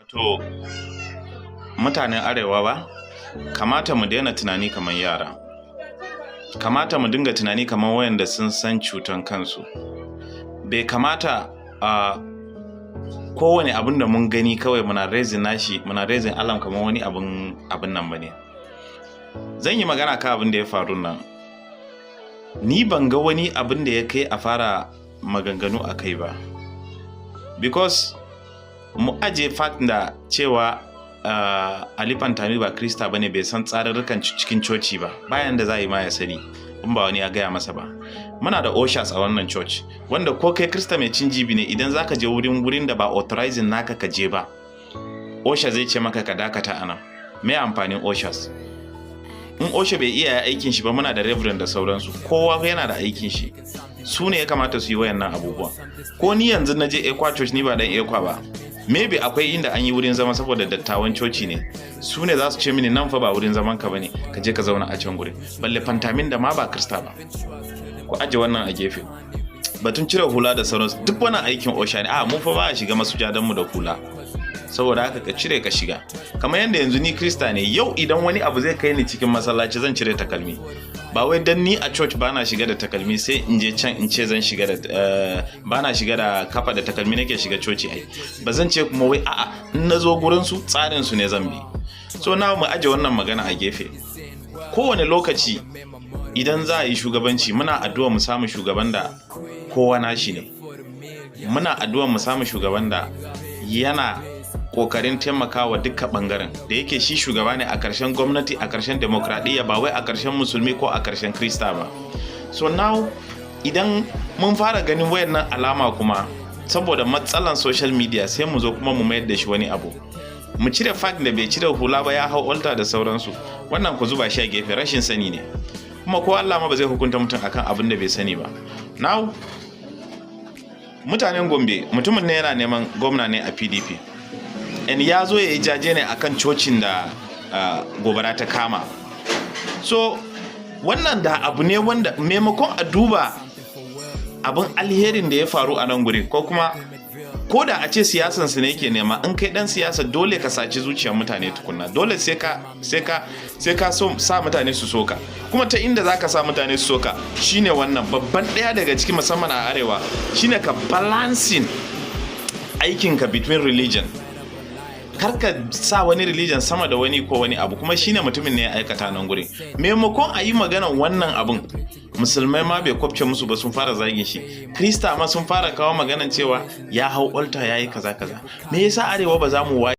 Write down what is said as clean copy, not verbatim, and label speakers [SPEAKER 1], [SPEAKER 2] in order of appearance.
[SPEAKER 1] To, mutanen Arewa ba, kamata mu daina tunani kamar yara. Kamata mu dinga tunani kamar wayanda sun san cutan kansu. Bai kamata a kowane abin da mun gani kawai muna raising nashi, muna raising alarm kamar wani abin nan ba ne. Zan yi magana kan abin da ya faru nan. Ni ban ga wani abin da ya kai a fara maganganu a kai ba. Because mu aje fact da cewa Ali Pantami ba Krista bane, bai san tsarurrukan cikin coci ba, bayan da za a yi ma ya sani in ba wani ya gaya masa ba. Muna da ushers a wannan church, wanda ko kai Krista mai cin jibi ne, idan zaka je wurin da ba authorizing naka ka je ba, usher zai ce maka ka dakata anan. Me amfanin ushers in usher bai iya aikin shi ba? Muna da reverend da sauransu, kowa yana da aikin shi. Su ne ya kamata su yi wayannan abubuwan. Ko ni yanzu na je ECWA Church, ni ba dan ECWA ba, maybe akwai inda an yi wurin zama saboda dattawan coci ne, su ne za su ce mini, "Nan fa ba wurin zaman ka bane, ka je ka zauna a can gurin." Balle Pantamin da ma ba Krista ba. Ku aje wannan a gefe. Batun cire hula da sauransu, duk wannan aikin usher ne. A mu fa ba a shiga masujadan mu da hula, saboda haka ka cire ka shiga. Kamar yadda yanzu ni Krista ne, yau idan wani abu zai kai ni cikin masallaci, zan cire takalmi. Ba wai dan ni a church bana shiga da takalmi, sai in je can in ce zan shiga da bana shiga da kafa da takalmi nake shiga coci. Ai ba zan ce kuma wai a'a, in na zo gurin su, tsarin su ne zan bi. So na mu aje wannan magana a gefe. Kowane lokaci idan za a yi shugabanci, muna addu'a mu samu shugaban da kowa nashi ne. Muna addu'a mu samu shugaban da yana kokarin taimakawa duka bangaren da yake shi shugaba ne a ƙarshen gwamnati, a ƙarshen demokradiyya, ba wai a ƙarshen Musulmi ko a ƙarshen Krista ba. So now idan mun fara ganin wayannan alama kuma, saboda matsalan social media, sai mu zo kuma mu mayar da shi wani abu. Mu cire fact da bai cire hula ba ya hau altar da sauransu, wannan ku zuba shi a gefe, rashin sani ne. Kuma ko Allah ma ba zai hukunta mutum akan abin da bai sani ba. Now, mutanen Gombe, mutumin ne yana neman gwamna ne a PDP, and ya zo ya yi jaje ne akan cocin da gobara ta kama. So wannan da abu ne wanda maimakon a duba abin alherin da ya faru a nan guri, ko kuma ko da a ce siyasan su ne yake nema, in kai dan siyasa dole ka saci zuciyar mutane tukunna. Dole sai ka so sa mutane su soka. Kuma ta inda zaka sa mutane su soka shine wannan babban ɗaya daga cikin, musamman a Arewa, shine ka balancing aikinka between religion. Kar ka sa wani religion sama da wani ko wani abu. Kuma shine mutumin ne ya aikata nan gurin. Maimakon a yi maganan wannan abun, Musulmai ma bai kwabce musu ba, sun fara zagin shi. Krista ma sun fara kawo maganan cewa ya hau altar, ya yi kaza kaza. Me yasa Arewa ba za mu waye?